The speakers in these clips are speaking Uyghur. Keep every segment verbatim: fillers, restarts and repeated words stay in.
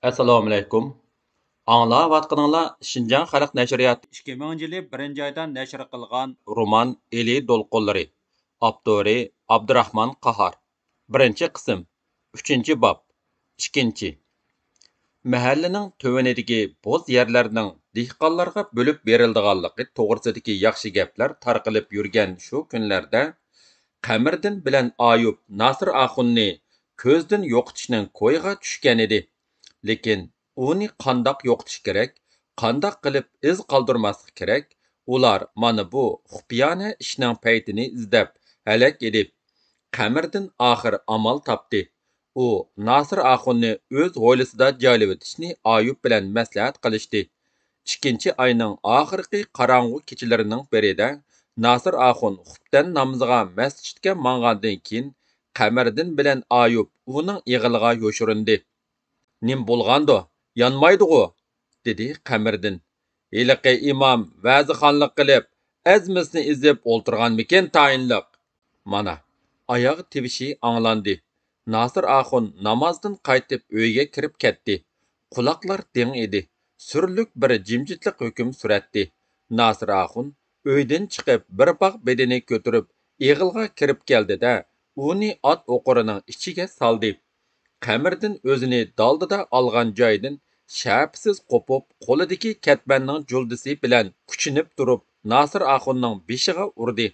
ئەسسالامۇئەلەيكۇم. ئاڭلاۋاتقىنىڭلار شىنجاڭ خەلق نەشرىياتى ئىككى مىڭىنچى يىلى بىرىنچى ئايدا نەشر قىلغان رومان ئىلى دولقۇنلىرى. ئاپتورى ئابدۇراخمان قاھار. بىرىنچى قىسىم. ئۈچىنچى باب. ئىككىنچى. مەھەللىنىڭ تۆۋىنىدىكى بوز يەرلەرنىڭ دېھقانلارغا بۆلۈپ بېرىلىدىغانلىقى توغرىسىدىكى ياخشى گەپلەر تارقىلىپ يۈرگەن شۇ كۈنلەردە، قەمەردىن بىلەن ئايۇپ ناسىر ئاخۇننى كۆزدىن يوقىتىشنىڭ كويىغا چۈشكەنىدى. لېكىن ئۇنى قانداق يوقىتىش كېرەك، قانداق قىلىپ ئىز قالدۇرماسلىق كېرەك، ئۇلار مانا بۇ خۇپىيانە ئىشنىڭ پەيتىنى ئىزدەپ ھەلەك ئېلىپ، قەمەردىن ئاخىر ئامال تاپتى. ئۇ ناسىر ئاخۇننى ئۆز ھويلىسىدا جايلىۋېتىشنى ئايۇپ بىلەن مەسلىھەت قىلىشتى. ئىككىنچى ئاينىڭ ئاخىرقى قاراڭغۇ كېچىلىرىنىڭ بىرىدە ناسىر ئاخۇن خۇپتەن نامىزىغا مەسچىتكە ماڭغاندىن كېيىن، قەمەردىن بىلەن ئايۇپ ئۇنىڭ ئېغىلىغا يوشۇرۇندى. نېمە بولغاندۇ؟ يانمايدىغۇ؟ دېدى قەمەردىن. ھېلىقى ئىمام ۋەزىخانلىق قىلىپ، ئەزمىسىنى ئېزىپ ئولتۇرغانمىكىن تايىنلىق؟ مانا، ئاياغ تىۋىشى ئاڭلاندى. ناسىر ئاخۇن نامازدىن قايتىپ ئۆيگە كىرىپ كەتتى. قۇلاقلار دىڭ ئىدى. سۈرلۈك بىر جىمجىتلىق ھۆكۈم سۈرەتتى. ناسىر ئاخۇن ئۆيدىن چىقىپ، بىر باغ بېدىنى كۆتۈرۈپ، ئېغىلغا كىرىپ كەلدى-دە، ئۇنى ئات ئوقۇرىنىڭ ئىچىگە سالدى. قەمەردىن ئۆزىنى دالدىدا ئالغان جايدىن شەپىسىز قوپۇپ، قولىدىكى كەتمەننىڭ جۇلدىسى بىلەن كۈچىنىپ تۇرۇپ، ناسىر ئاخۇننىڭ بېشىغا ئۇردى.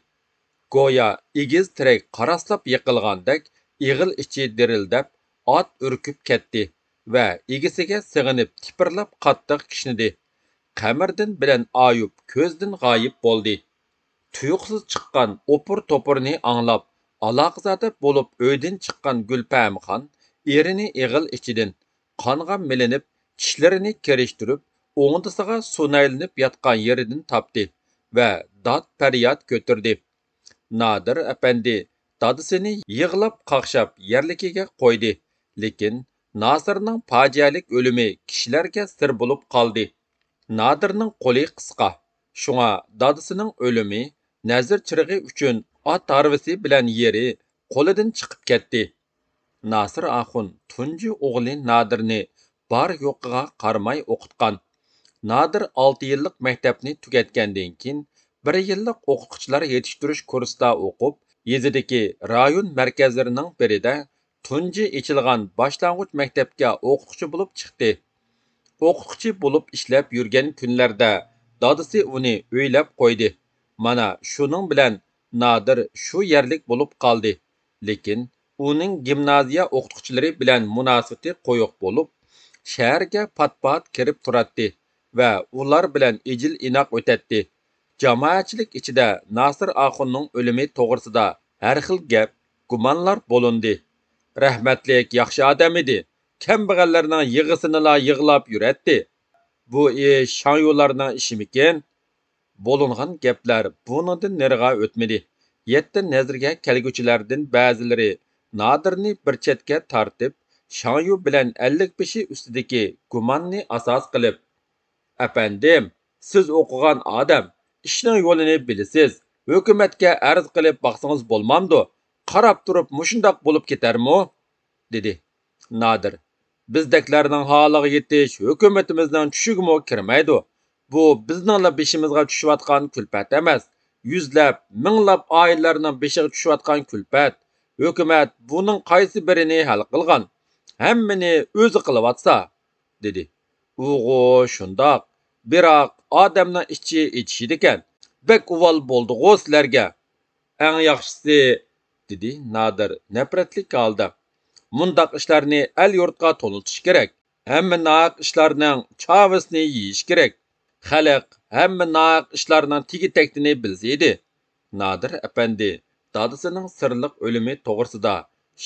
گويا ئېگىز تىرەك قاراسلاپ يىقىلغاندەك، ئېغىل ئىچى دىرىلدەپ، ئات ئۈركۈپ كەتتى ۋە ئىگىسىگە سېغىنىپ، تىپىرلاپ قاتتىق كىشنىدى. قەمەردىن بىلەن ئايۇپ كۆزدىن غايىب بولدى. تۇيۇقسىز چىققان ئوپۇر-توپۇرنى ئاڭلاپ، ئالاقىزادە بولۇپ ئۆيدىن چىققان گۈلپەمخان ئېرىنى ئېغىل ئىچىدىن قانغا مىلىنىپ، چىشلىرىنى كىرىشتۈرۈپ، ئوڭدىسىغا سۇنايلىنىپ ياتقان يېرىدىن تاپتى ۋە داد-پەرياد كۆتۈردى. نادىر ئەپەندى دادىسىنى يىغلاپ-قاقشاپ يەرلىكىگە قويدى، لېكىن ناسىرنىڭ پاجىئەلىك ئۆلۈمى كىشىلەرگە سىر بولۇپ قالدى. نادىرنىڭ قولى قىسقا، شۇڭا دادىسىنىڭ ئۆلۈمى نەزىر چىرىغى ئۈچۈن ئات ھارۋىسى بىلەن يېرى قولىدىن چىقىپ كەتتى. ناسىر ئاخۇن تۇنجى ئوغلى نادىرنى بار-يوقىغا قارىماي ئوقۇتقان. نادىر ئالتە يىللىق مەكتەپنى تۈگەتكەندىن كېيىن، بىر يىللىق ئوقۇتقۇچىلار يېتىشتۈرۈش كۇرسىدا ئوقۇپ، يېزىدىكى رايون مەركەزلىرىنىڭ بىرىدە تۇنجى ئېچىلغان باشلانغۇچ مەكتەپكە ئوقۇتقۇچى بولۇپ چىقتى. ئوقۇتقۇچى بولۇپ ئىشلەپ يۈرگەن كۈنلەردە دادىسى ئۇنى ئۆيلەپ قويدى. مانا شۇنىڭ بىلەن نادىر شۇ يەرلىك بولۇپ قالدى. لېكىن ئۇنىڭ گىمنازىيە ئوقۇتقۇچىلىرى بىلەن مۇناسىۋىتى قويۇق بولۇپ، شەھەرگە پات-پات كىرىپ تۇراتتى ۋە ئۇلار بىلەن ئىجىل-ئىناق ئۆتەتتى. جامائەتچىلىك ئىچىدە ناسىر ئاخۇننىڭ ئۆلۈمى توغرىسىدا ھەر خىل گەپ، گۇمانلار بولۇندى. رەھمەتلىك ياخشى ئادەم ئىدى، كەمبەغەللەرنىڭ يىغىسىنىلا يىغلاپ يۈرەتتى. بۇ ئىش شاڭيۇلارنىڭ ئىشىمىكىن؟ بولۇنغان گەپلەر بۇنىڭدىن نېرىغا ئۆتمىدى. يەتتە نەزىرگە كەلگۈچىلەردىن بەزىلىرى نادىرنى بىر چەتكە تارتىپ، شاڭيۇ بىلەن ئەللىك بېشى ئۈستىدىكى گۇماننى ئاساس قىلىپ، ئەپەندىم، سىز ئوقۇغان ئادەم، ئىشنىڭ يولىنى بىلىسىز، ھۆكۈمەتكە ئەرز قىلىپ باقسىڭىز بولمامدۇ؟ قاراپ تۇرۇپ مۇشۇنداق بولۇپ كېتەرمۇ؟ دېدى. نادىر، بىزدەكلەرنىڭ ھالىغا يېتىش ھۆكۈمىتىمىزنىڭ چۈشىگىمۇ كىرمەيدۇ. بۇ بىزنىڭلا بېشىمىزغا چۈشۈۋاتقان كۈلپەت ئەمەس، يۈزلەپ، مىڭلاپ ئائىلىلەرنىڭ بېشىغا چۈشۈۋاتقان كۈلپەت. ھۆكۈمەت بۇنىڭ قايسى بىرىنى ھەل قىلغان؟ ھەممىنى ئۆزى قىلىۋاتسا، دېدى. ئۇغۇ، شۇنداق. بىراق، ئادەمنىڭ ئىچى ئېچىشىدىكەن. بەك ئۇۋال بولدىغۇ سىلەرگە. ئەڭ ياخشىسى، دېدى نادىر نەپرەتلىك ھالدا. مۇنداق ئىشلارنى ئەل-يۇرتقا تونۇتۇش كېرەك. ھەممە ناھەق ئىشلارنىڭ چاۋىسىنى يېيىش كېرەك. خەلق ھەممە ناھەق ئىشلارنىڭ تېگى-تەكتىنى بىلسە ئىدى. نادىر ئەپەندى دادىسىنىڭ سىرلىق ئۆلۈمى توغرىسىدا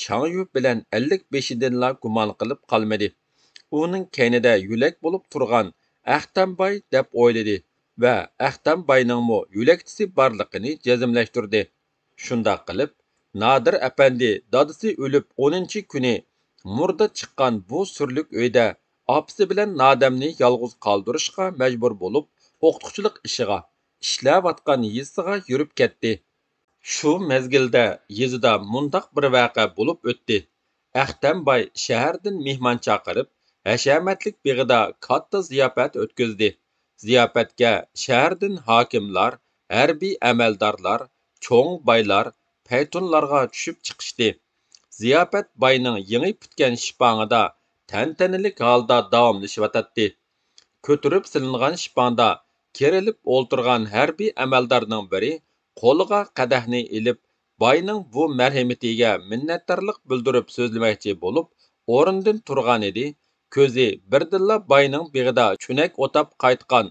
شاڭيۈ بىلەن ئەللىك بېشىدىنلا گۇمان قىلىپ قالمىدى. ئۇنىڭ كەينىدە يۆلەك بولۇپ تۇرغان ئەختەم باي دەپ ئويلىدى ۋە ئەختەم باينىڭمۇ يۆلەكچىسى بارلىقىنى جەزملەشتۈردى. شۇنداق قىلىپ، نادىر ئەپەندى دادىسى ئۆلۈپ ئونىنچى كۈنى مۇردا چىققان بۇ سۈرلۈك ئۆيدە ئاپىسى بىلەن نادەمنى يالغۇز قالدۇرۇشقا مەجبۇر بولۇپ، ئوقۇتقۇچىلىق ئىشىغا، ئىشلەۋاتقان يېزىسىغا يۈرۈپ كەتتى. شۇ مەزگىلدە يېزىدا مۇنداق بىر ۋەقە بولۇپ ئۆتتى. ئەختەم باي شەھەردىن مېھمان چاقىرىپ، ھەشەمەتلىك بېغىدا كاتتا زىياپەت ئۆتكۈزدى. زىياپەتكە شەھەردىن ھاكىملار، ھەربىي ئەمەلدارلار، چوڭ بايلار، پەيتۇنلارغا چۈشۈپ چىقىشتى. زىياپەت باينىڭ يېڭى پۈتكەن شىپاڭىدا تەنتەنىلىك ھالدا داۋاملىشىۋاتاتتى. كۆتۈرۈپ سېلىنغان شىپاڭدا كېرىلىپ ئولتۇرغان ھەربىي ئەمەلدارنىڭ بىرى قولىغا قەدەھنى ئېلىپ، باينىڭ بۇ مەرھىمىتىگە مىننەتدارلىق بىلدۈرۈپ سۆزلىمەكچى بولۇپ، ئورنىدىن تۇرغانىدى، كۆزى بىردىنلا باينىڭ بېغىدا چۆنەك ئوتاپ قايتقان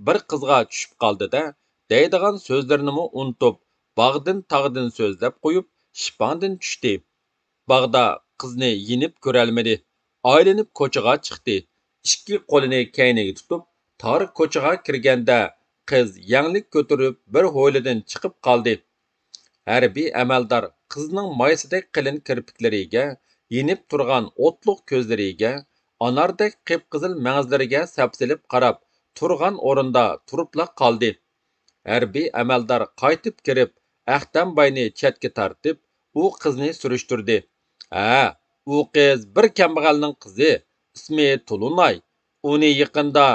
بىر قىزغا چۈشۈپ قالدى-دە، دەيدىغان سۆزلىرىنىمۇ ئۇنتۇپ، باغدىن-تاغدىن سۆزلەپ قويۇپ، شىپاڭدىن چۈشتى. باغدا قىزنى يېنىپ كۆرەلمىدى. ئايلىنىپ كوچىغا چىقتى. ئىككى قولىنى كەينىگە تۇتۇپ، تار كوچىغا كىرگەندە، قىز يەڭلىك كۆتۈرۈپ بىر ھويلىدىن چىقىپ قالدى. ھەربىي ئەمەلدار قىزنىڭ مايسىدەك قېلىن كىرپىكلىرىگە، يېنىپ تۇرغان ئوتلۇق كۆزلىرىگە، ئاناردەك قىپقىزىل مەڭزىلىرىگە سەپسېلىپ قاراپ، تۇرغان ئورنىدا تۇرۇپلا قالدى. ھەربىي ئەمەلدار قايتىپ كىرىپ، ئەختەم باينى چەتكە تارتىپ، ئۇ قىزنى سۈرۈشتۈردى. ھە، ئۇ قىز بىر كەمبەغەلنىڭ قىزى، ئىسمى تولۇناي. ئۇنى يېقىندا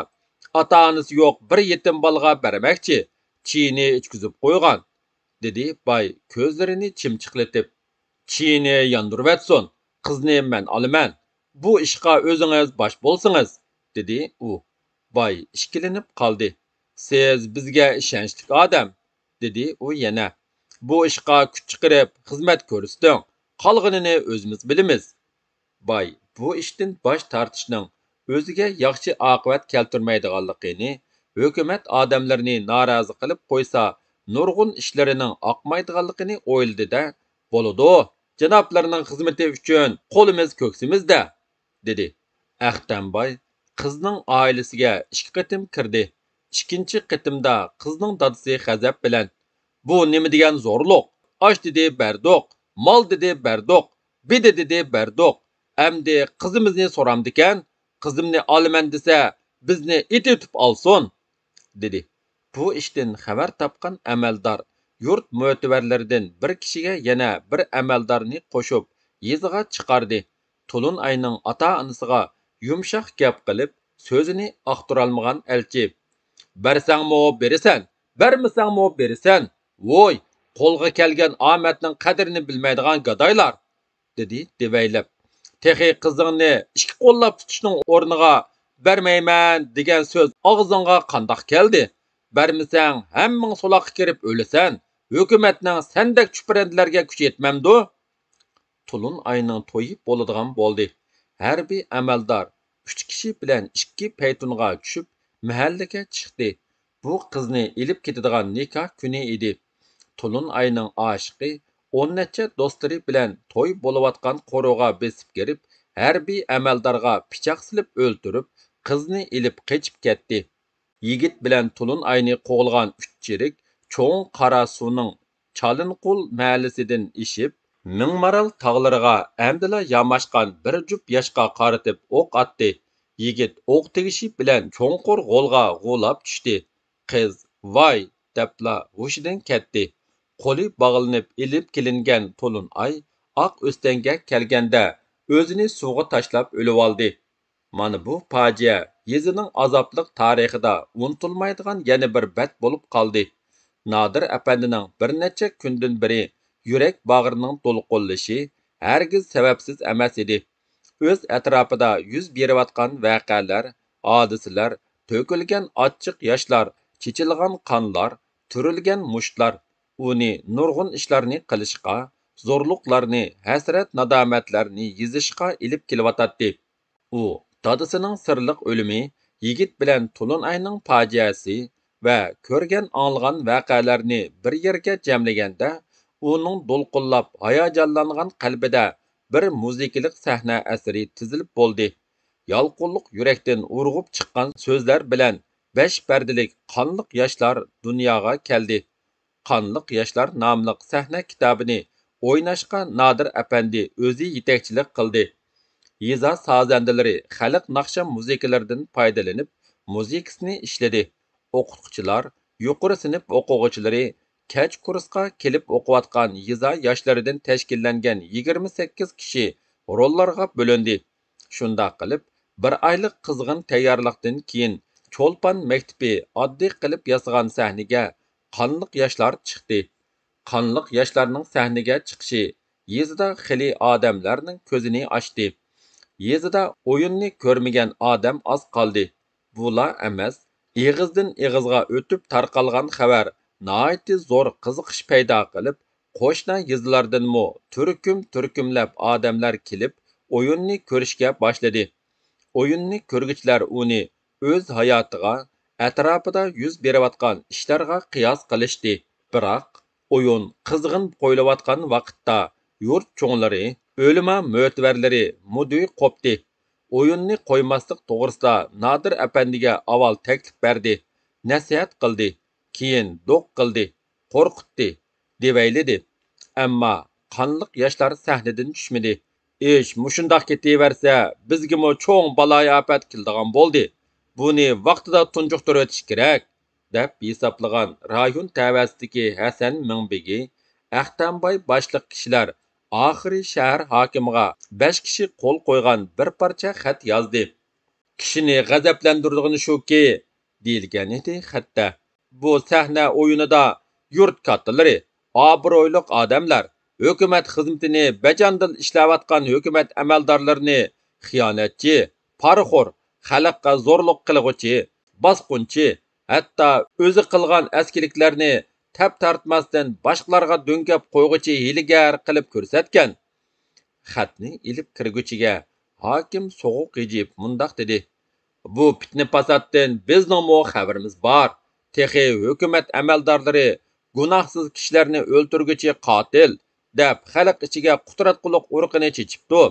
ئاتا-ئانىسى يوق بىر يېتىم بالىغا بەرمەكچى، چېيىنى ئىچكۈزۈپ قويغان، دېدى باي كۆزلىرىنى چىمچىقلىتىپ. چېيىنى ياندۇرۇۋەتسۇن، قىزنى مەن ئالىمەن. بۇ ئىشقا ئۆزىڭىز باش بولسىڭىز، دېدى ئۇ. باي ئىككىلىنىپ قالدى. سىز بىزگە ئىشەنچلىك ئادەم، دېدى ئۇ يەنە. بۇ ئىشقا كۈچ چىقىرىپ خىزمەت كۆرسىتىڭ، قالغىنىنى ئۆزىمىز بىلىمىز. باي بۇ ئىشتىن باش تارتىشنىڭ ئۆزىگە ياخشى ئاقىۋەت كەلتۈرمەيدىغانلىقىنى، ھۆكۈمەت ئادەملىرىنى نارازى قىلىپ قويسا، نۇرغۇن ئىشلىرىنىڭ ئاقمايدىغانلىقىنى ئويلىدى-دە، بولىدۇ، جانابلىرىنىڭ خىزمىتى ئۈچۈن قولىمىز كۆكسىمىزدە، دېدى. ئەختەم باي قىزنىڭ ئائىلىسىگە ئىككى قېتىم كىردى. ئىككىنچى قېتىمدا قىزنىڭ دادىسى غەزەپ بىلەن، بۇ نېمە دېگەن زورلۇق؟ ئاچ دېدى بەردۇق، مال دېدى بەردۇق، بېدە دېدى بەردۇق. ئەمدى قىزىمىزنى سورامدىكەن، قىزىمنى ئالىمەن دېسە، بىزنى ئېتىۋېتىپ ئالسۇن، دېدى. بۇ ئىشتىن خەۋەر تاپقان ئەمەلدار يۇرت مۆتىۋەرلىرىدىن بىر كىشىگە يەنە بىر ئەمەلدارنى قوشۇپ، يېزىغا چىقاردى. تولۇنئاينىڭ ئاتا-ئانىسىغا يۇمشاق گەپ قىلىپ، سۆزىنى ئاختۇرالمىغان ئەلچى، بەرسەڭمۇ بېرىسەن، بەرمىسەڭمۇ بېرىسەن، ۋوي، قولغا كەلگەن ئامەتنىڭ قەدرىنى بىلمەيدىغان گادايلار، دېدى دېۋەيلەپ. تېخى قىزىڭنى ئىككى قوللاپ تۇتۇشنىڭ ئورنىغا بەرمەيمەن دېگەن سۆز ئاغزىڭغا قانداق كەلدى؟ بەرمىسەڭ ھەممىڭ سولاققا كىرىپ ئۆلىسەن، ھۆكۈمەتنىڭ سەندەك چۈپرەندىلەرگە كۈچى يەتمەمدۇ؟ تولۇنئاينىڭ تويى بولىدىغان بولدى. ھەربىي ئەمەلدار ئۈچ كىشى بىلەن ئىككى پەيتۇنغا چۈشۈپ، مەھەللىگە چىقتى. بۇ قىزنى ئېلىپ كېتىدىغان نىكاھ كۈنى ئىدى. تولۇنئاينىڭ ئاشىقى ئون نەچچە دوستلىرى بىلەن توي بولۇۋاتقان قورۇغا بېسىپ كىرىپ، ھەربىي ئەمەلدارغا پىچاق سېلىپ ئۆلتۈرۈپ، قىزنى ئېلىپ قېچىپ كەتتى. يىگىت بىلەن تولۇنئاينى قوغلىغان ئۈچ چېرىك چوڭ قارا سۇنىڭ چالىنقۇل مەھەللىسىدىن ئېشىپ، مىڭمارال تاغلىرىغا ئەمدىلا ياماشقان بىر جۈپ ياشقا قارىتىپ ئوق ئاتتى. يىگىت ئوق تېگىشى بىلەن چوڭقۇر غولغا غۇلاپ چۈشتى. قىز ۋاي دەپلا ھوشىدىن كەتتى. قولى باغلىنىپ ئېلىپ كېلىنگەن تولۇنئاي ئاق ئۆستەڭگە كەلگەندە، ئۆزىنى سۇغا تاشلاپ ئۆلۈۋالدى. مانا بۇ پاجىئە يېزىنىڭ ئازابلىق تارىخىدا ئۇنتۇلمايدىغان يەنە بىر بەت بولۇپ قالدى. نادىر ئەپەندىنىڭ بىر نەچچە كۈندىن بېرى يۈرەك باغرىنىڭ دولقۇنلىشى ھەرگىز سەۋەبسىز ئەمەس ئىدى. ئۆز ئەتراپىدا يۈز بېرىۋاتقان ۋەقەلەر، ھادىسىلەر، تۆكۈلگەن ئاچچىق ياشلار، چېچىلغان قانلار، تۈرۈلگەن مۇشتلار ئۇنى نۇرغۇن ئىشلارنى قىلىشقا، زورلۇقلارنى، ھەسرەت-نادامەتلەرنى يېزىشقا ئېلىپ كېلىۋاتاتتى. ئۇ دادىسىنىڭ سىرلىق ئۆلۈمى، يىگىت بىلەن تولۇنئاينىڭ پاجىئەسى ۋە كۆرگەن-ئاڭلىغان ۋەقەلەرنى بىر يەرگە جەملىگەندە، ئۇنىڭ دولقۇنلاپ ھاياجانلانغان قەلبىدە بىر مۇزىكىلىق سەھنە ئەسىرى تىزىلىپ بولدى. يالقۇنلۇق يۈرەكتىن ئۇرغۇپ چىققان سۆزلەر بىلەن بەش پەردىلىك قانلىق ياشلار دۇنياغا كەلدى. قانلىق ياشلار ناملىق سەھنە كىتابىنى ئويناشقا نادىر ئەپەندى ئۆزى يېتەكچىلىك قىلدى. يېزا سازەندىلىرى خەلق ناخشا مۇزىكىلىرىدىن پايدىلىنىپ، مۇزىكىسىنى ئىشلىدى. ئوقۇتقۇچىلار، يۇقىرى سىنىپ ئوقۇغۇچىلىرى، كەچ كۇرسقا كېلىپ ئوقۇۋاتقان يېزا ياشلىرىدىن تەشكىللەنگەن يىگىرمە سەككىز كىشى روللارغا بۆلۈندى. شۇنداق قىلىپ، بىر ئايلىق قىزغىن تەييارلىقتىن كېيىن، چولپان مەكتىپى ئاددىي قىلىپ ياسىغان سەھنىگە قانلىق ياشلار چىقتى. قانلىق ياشلارنىڭ سەھنىگە چىقىشى يېزىدا خېلى ئادەملەرنىڭ كۆزىنى ئاچتى. يېزىدا ئويۇننى كۆرمىگەن ئادەم ئاز قالدى. بۇلا ئەمەس، ئېغىزدىن ئېغىزغا ئۆتۈپ تارقالغان خەۋەر ناھايىتى زور قىزىقىش پەيدا قىلىپ، قوشنا يېزىلاردىنمۇ تۈركۈم-تۈركۈملەپ ئادەملەر كېلىپ، ئويۇننى كۆرۈشكە باشلىدى. ئويۇننى كۆرگۈچىلەر ئۇنى ئۆز ھاياتىغا، ئەتراپىدا يۈز بېرىۋاتقان ئىشلارغا قىياس قىلىشتى. بىراق، ئويۇن قىزغىن قويۇلۇۋاتقان ۋاقىتتا يۇرت چوڭلىرى، ئۆلىما مۆتىۋەرلىرى مۇدۈي قوپتى. ئويۇننى قويماسلىق توغرىسىدا نادىر ئەپەندىگە ئاۋۋال تەكلىپ بەردى، نەسىھەت قىلدى، كېيىن دوق قىلدى، قورقۇتتى، دېۋەيلىدى. ئەمما قانلىق ياشلار سەھنىدىن چۈشمىدى. ئىش مۇشۇنداق كېتىۋەرسە، بىزگىمۇ چوڭ بالايىئاپەت كېلىدىغان بولدى. بۇنى ۋاقتىدا تۇنجۇقتۇرۇۋېتىش كېرەك، دەپ ھېسابلىغان رايون تەۋەسىدىكى ھەسەن مىڭبېگى، ئەختەمباي باشلىق كىشىلەر ئاخىرى شەھەر ھاكىمىغا بەش كىشى قول قويغان بىر پارچە خەت يازدى. كىشىنى غەزەپلەندۈرىدىغىنى شۇكى، دېيىلگەنىدى خەتتە، بۇ سەھنە ئويۇنىدا يۇرت كاتتىلىرى، ئابرۇيلۇق ئادەملەر، ھۆكۈمەت خىزمىتىنى بەجانىدىل ئىشلەۋاتقان ھۆكۈمەت ئەمەلدارلىرىنى خىيانەتچى، پارىخور، خەلققە زورلۇق قىلغۇچى، باسقۇنچى، ھەتتا ئۆزى قىلغان ئەسكىلىكلەرنى تەپ تارتماستىن باشقىلارغا دۆڭگەپ قويغۇچى ھىيلىگەر قىلىپ كۆرسەتكەن. خەتنى ئېلىپ كىرگۈچىگە ھاكىم سوغۇق غىجىيىپ مۇنداق دېدى: بۇ پىتنە-پاساتتىن بىزنىڭمۇ خەۋىرىمىز بار. تېخى ھۆكۈمەت ئەمەلدارلىرى گۇناھسىز كىشىلەرنى ئۆلتۈرگۈچى قاتىل دەپ خەلق ئىچىگە قۇتراتقۇلۇق ئۇرۇقىنى چېچىپتۇ.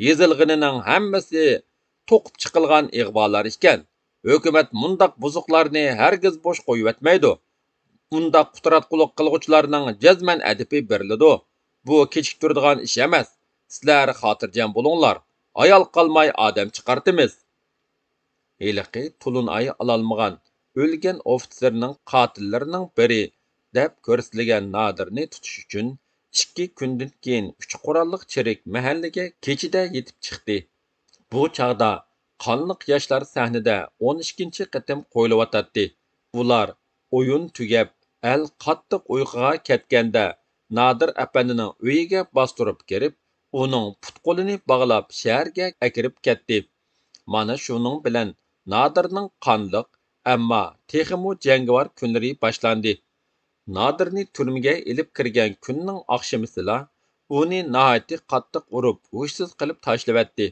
يېزىلغىنىنىڭ ھەممىسى توقۇپ چىقىلغان ئىغۋالار ئىكەن. ھۆكۈمەت مۇنداق بۇزۇقلارنى ھەرگىز بوش قويۇۋەتمەيدۇ. ئۇنداق قۇتراتقۇلۇق قىلغۇچىلارنىڭ جەزمەن ئەدىپى بېرىلىدۇ. بۇ كېچىكتۈرىدىغان ئىش ئەمەس. سىلەر خاتىرجەم بولۇڭلار، ئايال قالماي ئادەم چىقارتىمىز. ھېلىقى تولۇن ئاي ئالالمىغان ئۆلگەن ئوفىتسېرنىڭ قاتىللىرىنىڭ بىرى دەپ كۆرسىتىلگەن نادىرنى تۇتۇش ئۈچۈن ئىككى كۈندىن كېيىن ئۈچ قوراللىق چېرىك مەھەللىگە كېچىدە يېتىپ چىقتى. بۇ چاغدا قانلىق ياشلار سەھنىدە ئون ئىككىنچى قېتىم قويۇلۇۋاتاتتى. ئۇلار ئويۇن تۈگەپ، ئەل قاتتىق ئۇيقۇغا كەتكەندە، نادىر ئەپەندىنىڭ ئۆيىگە باستۇرۇپ كىرىپ، ئۇنىڭ پۇت-قولىنى باغلاپ، شەھەرگە ئەكىرىپ كەتتى. مانا شۇنىڭ بىلەن نادىرنىڭ قانلىق، ئەمما تېخىمۇ جەڭگىۋار كۈنلىرى باشلاندى. نادىرنى تۈرمىگە ئېلىپ كىرگەن كۈننىڭ ئاخشىمىسىلا ئۇنى ناھايىتى قاتتىق ئۇرۇپ، ھوشسىز قىلىپ تاشلىۋەتتى.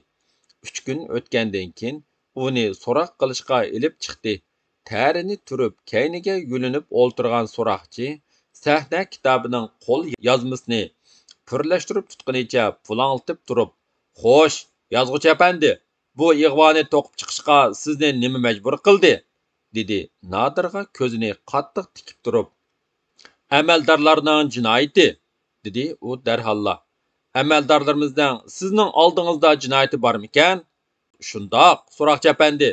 ئۈچ كۈن ئۆتكەندىن كېيىن ئۇنى سوراق قىلىشقا ئېلىپ چىقتى. تەرىنى تۈرۈپ، كەينىگە يۆلىنىپ ئولتۇرغان سوراقچى سەھنە كىتابىنىڭ قول يازمىسىنى پۈرلەشتۈرۈپ تۇتقىنىچە پۇلاڭلىتىپ تۇرۇپ، «خوش، يازغۇچى ئەپەندى، بۇ ئىغۋانى توقۇپ چىقىشقا سىزنى نېمە مەجبۇر قىلدى؟» دېدى، نادىرغا كۆزىنى قاتتىق تىكىپ تۇرۇپ. «ئەمەلدارلارنىڭ جىنايىتى»، دېدى ئۇ دەرھاللا. «ئەمەلدارلىرىمىزنىڭ سىزنىڭ ئالدىڭىزدا جىنايىتى بارمىكەن؟» «شۇنداق، سوراقچى ئەپەندى»،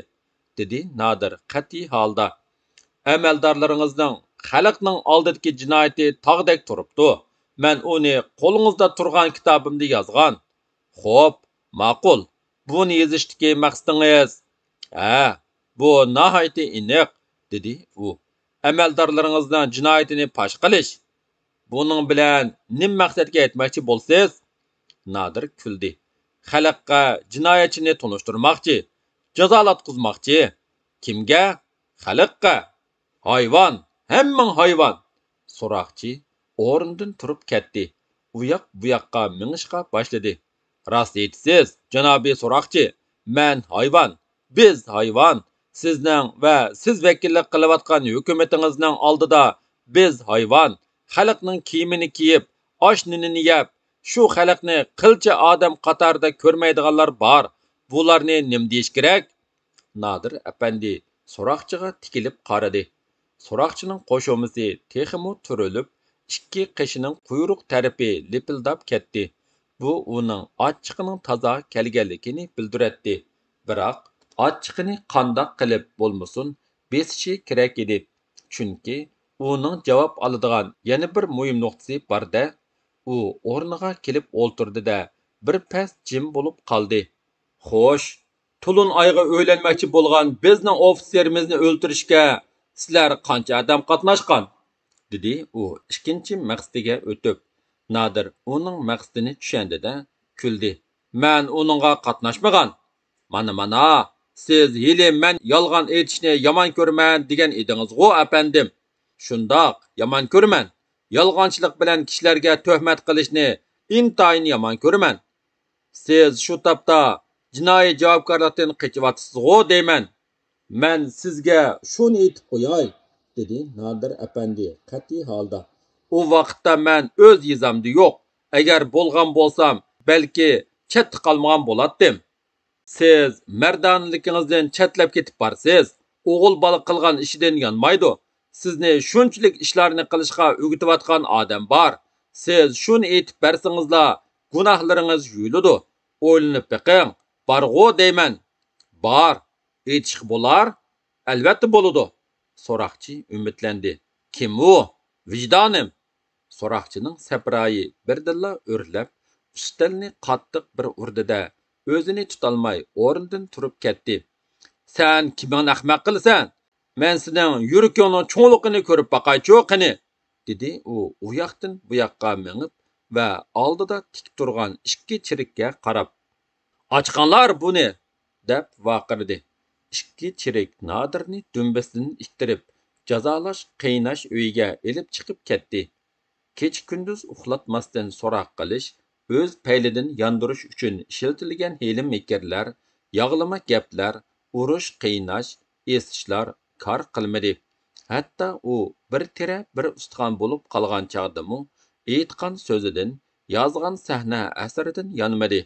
دېدى نادىر قەتئىي ھالدا. «ئەمەلدارلىرىڭىزنىڭ خەلقنىڭ ئالدىدىكى جىنايىتى تاغدەك تۇرۇپتۇ. مەن ئۇنى قولىڭىزدا تۇرغان كىتابىمدا يازغان.» «خوپ، ماقۇل. بۇنى يېزىشتىكى مەقسىتىڭىز؟» «ھە، بۇ ناھايىتى ئېنىق»، دېدى ئۇ. «ئەمەلدارلىرىڭىزنىڭ جىنايىتىنى پاش قىلىش. بۇنىڭ بىلەن نېمە مەقسەتكە يەتمەكچى بولىسىز؟» نادىر كۈلدى. «خەلققە جىنايەتچىنى تونۇشتۇرماقچى، جازالاتقۇزماقچى.» «كىمگە؟» «خەلققە.» «ھايۋان! ھەممىڭ ھايۋان!» سوراقچى ئورنىدىن تۇرۇپ كەتتى. ئۇياق-بۇياققا مېڭىشقا باشلىدى. «راست ئېيتىسىز، جانابىي سوراقچى. مەن ھايۋان، بىز ھايۋان. سىزنىڭ ۋە سىز ۋەكىللىك قىلىۋاتقان ھۆكۈمىتىڭىزنىڭ ئالدىدا بىز ھايۋان. خەلقنىڭ كىيىمىنى كىيىپ، ئاش-نېنىنى يەپ، شۇ خەلقنى قىلچە ئادەم قاتارىدا كۆرمەيدىغانلار بار. بۇلارنى نېمە دېيىش كېرەك؟» نادىر ئەپەندى سوراقچىغا تىكىلىپ قارىدى. سوراقچىنىڭ قوشۇمىسى تېخىمۇ تۈرۈلۈپ، ئىككى قېشىنىڭ قۇيرۇق تەرىپى لىپىلداپ كەتتى. بۇ ئۇنىڭ ئاچچىقىنىڭ تازا كەلگەنلىكىنى بىلدۈرەتتى. بىراق، ئاچچىقىنى قانداق قىلىپ بولمىسۇن، بېسىشى كېرەك ئىدى. چۈنكى ئۇنىڭ جاۋاب ئالىدىغان يەنە بىر مۇھىم نۇقتىسى بار-دە. ئۇ ئورنىغا كېلىپ ئولتۇردى-دە، بىر پەس جىم بولۇپ قالدى. «خوش، تولۇن ئايغا ئۆيلەنمەكچى بولغان بىزنىڭ ئوفىتسېرىمىزنى ئۆلتۈرۈشكە سىلەر قانچە ئادەم قاتناشقان؟ دېدى ئۇ ئىككىنچى مەقسىتىگە ئۆتۈپ. نادىر ئۇنىڭ مەقسىتىنى چۈشەندى-دە، كۈلدى. مەن ئۇنىڭغا قاتناشمىغان. مانا، مانا، سىز ھېلى مەن يالغان ئېيتىشنى يامان كۆرىمەن دېگەن ئىدىڭىزغۇ، ئەپەندىم؟ شۇنداق، يامان كۆرىمەن. يالغانچىلىق بىلەن كىشىلەرگە تۆھمەت قىلىشنى ئىنتايىن يامان كۆرىمەن. سىز شۇ تاپتا جىنايى جاۋابكارلىقتىن قېچىۋاتىسىزغۇ دەيمەن. مەن سىزگە شۇنى ئېيتىپ قوياي، دېدى نادىر ئەپەندى قەتئىي ھالدا. ئۇ ۋاقىتتا مەن ئۆز يېزامدا يوق. ئەگەر بولغان بولسام، بەلكى چەتتە قالمىغان بولاتتىم. سىز مەردانىلىكىڭىزدىن چەتلەپ كېتىپ بارسىز. ئوغۇل بالا قىلغان ئىشىدىن يانمايدۇ. سىزنى شۇنچىلىك ئىشلارنى قىلىشقا ئۆگىتىۋاتقان ئادەم بار. سىز شۇنى ئېيتىپ بەرسىڭىزلا، گۇناھلىرىڭىز يۇيۇلىدۇ. ئويلىنىپ بېقىڭ، بارغۇ دەيمەن. بار، ئېيتىشقا بولار؟ ئەلۋەتتە بولىدۇ. سوراقچى ئۈمىدلەندى. كىم ئۇ؟ ۋىجدانىم. سوراقچىنىڭ سەپرايى بىردىنلا ئۆرلەپ، ئۈستەلنى قاتتىق بىر ئۇردى-دە، ئۆزىنى تۇتالماي ئورنىدىن تۇرۇپ كەتتى. سەن كىمىڭنى ئەخمەق قىلىسەن؟ مەن سېنىڭ يۈرىكىڭنىڭ چوڭلۇقىنى كۆرۈپ باقايچۇ قېنى، دېدى ئۇ ئۇياقتىن بۇياققا مېڭىپ ۋە ئالدىدا تىك تۇرغان ئىككى چېرىككە قاراپ. ئاچقانلار بۇنى! دەپ ۋارقىرىدى. ئىككى چېرىك نادىرنى دۈمبىسىدىن ئىتتىرىپ، جازالاش، قىيناش ئۆيىگە ئېلىپ چىقىپ كەتتى. كېچە-كۈندۈز ئۇخلاتماستىن سوراق قىلىش، ئۆز پەيلىدىن ياندۇرۇش ئۈچۈن ئىشلىتىلگەن ھىيلە-مىكىرلەر، ياغلىما گەپلەر، ئۇرۇش، قىيناش، ئېسىشلار كار قىلمىدى. ھەتتا ئۇ بىر تېرە، بىر ئۇستىخان بولۇپ قالغان چاغدىمۇ ئېيتقان سۆزىدىن، يازغان سەھنە ئەسىرىدىن يانمىدى.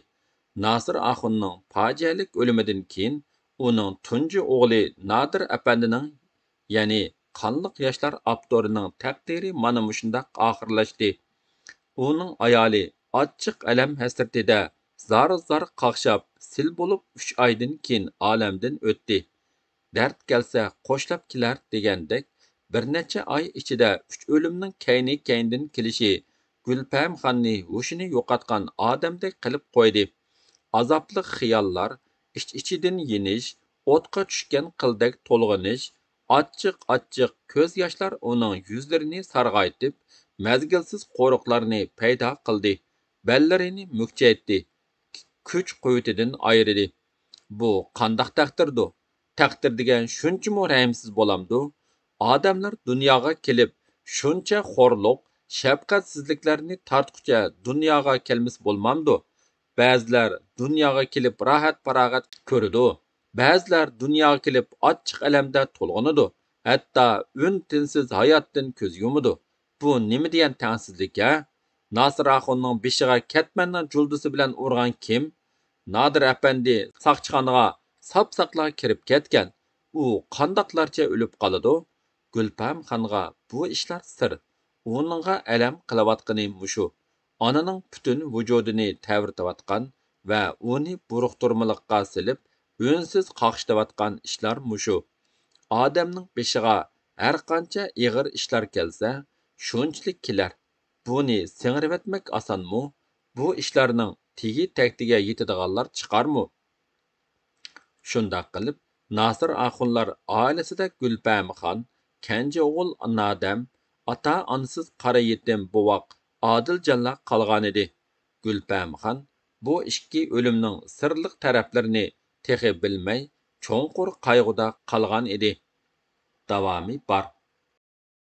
ناسىر ئاخۇننىڭ پاجىئەلىك ئۆلۈمىدىن كېيىن، ئۇنىڭ تۇنجى ئوغلى نادىر ئەپەندىنىڭ، يەنى قانلىق ياشلار ئاپتورىنىڭ تەقدىرى مانا مۇشۇنداق ئاخىرلاشتى. ئۇنىڭ ئايالى ئاچچىق ئەلەم ھەسرىتىدە زار-زار قاقشاپ، سىل بولۇپ ئۈچ ئايدىن كېيىن ئالەمدىن ئۆتتى. دەرد كەلسە قوشلاپ كېلەر دېگەندەك، بىر نەچچە ئاي ئىچىدە ئۈچ ئۆلۈمنىڭ كەينى-كەينىدىن كېلىشى گۈلپەمخاننى ھوشىنى يوقاتقان ئادەمدەك قىلىپ قويدى. ئازابلىق خىياللار، ئىچ-ئىچىدىن يېنىش، ئوتقا چۈشكەن قىلدەك تولغىنىش، ئاچچىق-ئاچچىق كۆز ياشلار ئۇنىڭ يۈزلىرىنى سارغايتىپ، مەزگىلسىز قورۇقلارنى پەيدا قىلدى، بەللىرىنى مۈكچەيتتى، كۈچ-قۇۋۋىتىدىن ئايرىدى. بۇ قانداق تەقدىردۇ؟ تەقدىر دېگەن شۇنچىمۇ رەھىمسىز بولامدۇ؟ ئادەملەر دۇنياغا كېلىپ، شۇنچە خورلۇق، شەپقەتسىزلىكلەرنى تارتقۇچە دۇنياغا كەلمىسە بولمامدۇ؟ بەزىلەر دۇنياغا كېلىپ راھەت-پاراغەت كۆرىدۇ. بەزىلەر دۇنياغا كېلىپ ئاچچىق ئەلەمدە تولغىنىدۇ. ھەتتا ئۈن-تىنسىز ھاياتتىن كۆز يۇمىدۇ. بۇ نېمە دېگەن تەڭسىزلىك ھە؟ ناسىر ئاخۇننىڭ بېشىغا كەتمەننىڭ جۇلدىسى بىلەن ئۇرغان كىم؟ نادىر ئەپەندى ساقچىخانىغا ساپساقلا كىرىپ كەتكەن. ئۇ قانداقلارچە ئۆلۈپ قالىدۇ؟ گۈلپەمخانغا بۇ ئىشلار سىر. ئۇنىڭغا ئەلەم قىلىۋاتقىنى مۇشۇ. ئانىنىڭ پۈتۈن ۋۇجۇدىنى تەۋرىتىۋاتقان ۋە ئۇنى بۇرۇقتۇرمىلىققا سېلىپ، ئۈنسىز قاقشىتىۋاتقان ئىشلار مۇشۇ. ئادەمنىڭ بېشىغا ھەرقانچە ئېغىر ئىشلار كەلسە، شۇنچىلىك كېلەر. بۇنى سىڭدۈرۈۋەتمەك ئاسانمۇ؟ بۇ ئىشلارنىڭ تېگى تەكتىگە يېتىدىغانلار چىقارمۇ؟ شۇنداق قىلىپ، ناسىر ئاخۇنلار ئائىلىسىدە گۈلپەمىخان، كەنجى ئوغۇل نادەم، ئاتا-ئانىسىز قارا يېتىم بوۋاق ئادىلجانلا قالغانىدى. گۈلپەمىخان بۇ ئىككى ئۆلۈمنىڭ سىرلىق تەرەپلىرىنى تېخى بىلمەي، چوڭقۇر قايغۇدا قالغان ئىدى. داۋامى بار.